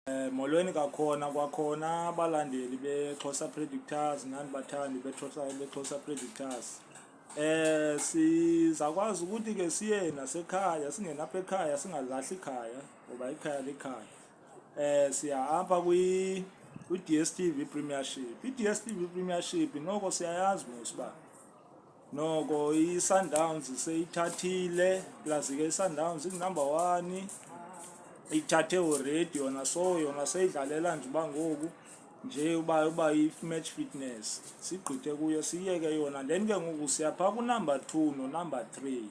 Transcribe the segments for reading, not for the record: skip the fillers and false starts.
Molweni kakhona kwakhona abalandeli beXhosa Predictors nani bathandi beXhosa Predictors. Sizakwazi ukuthi ke siye nasekhaya, singene apha ekhaya, singalahli ikhaya ngoba ikhaya likhaya. Siya apha kwi-DStv Premiership. I-DStv Premiership noko siyayazi mos uba noko i-Sundowns seyithathile, plus ke i-Sundowns ingu-number one, ithathe already yona. So yona seyidlalela nje uba ngoku nje uba i-match fitness sigqithe kuyo, siyeke yona. Then ke ngoku siya phaa ku-number two no-number three.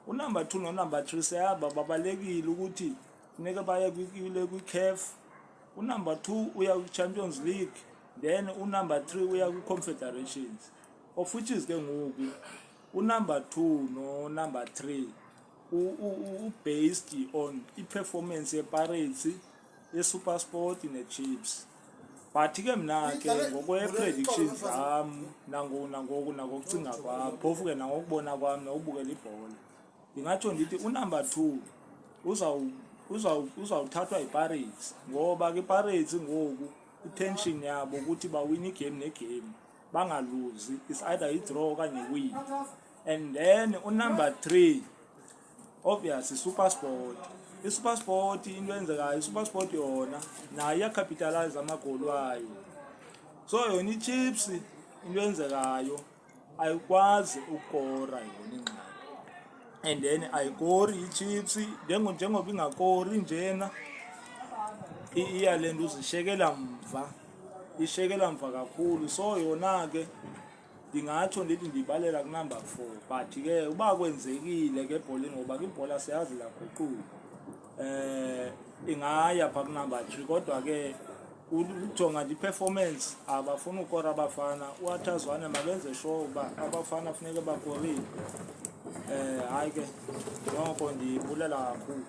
U-number two no-number three siyaba babalekile ukuthi funeke baye kwi-CAF. U-number two uya kwi-Champions League, then u-number three uya kwi-Confederations, of which is ke ngoku u-number two no-number three u-based on i-performance yePirates, yeSuperSport neChiefs. But ke mna ke ngokwe-predictions zam nangoku nangokucinga kwam, phofu ke nangokubona kwam nokubukela ibhola, ndingatsho ndithi u-number two uzawuthathwa yiPirates, ngoba ke iPirates ngoku i-tension yabo ukuthi bawine i-game ne-game, bangaluzi, is either i-draw okanye win. And then u-number three, obvious, iSuperSport. ISuperSport, into eyenzekayo, iSuperSport yona nayo iya-capitalize amagoli wayo. So yona iChiefs, into eyenzekayo, ayikwazi ukukora yona, ingxaki. And then ayikori iChiefs, njengoba ingakori njena, iya le nto uzishekela mva, ishekela mva kakhulu. So yona ke ndingatsho ndithi ndiyibalela ku-number four. But ke uba kwenzekile ke ebholeni, ngoba ke ibhola siyazi laguquka, ingaya phaa ku-number three. Kodwa ke ujonga nje i-performance, abafuni ukora abafana. UArthur Zwane makenze sure uba abafana funeke bakorile. Hayi ke noko ndibulela kakhulu.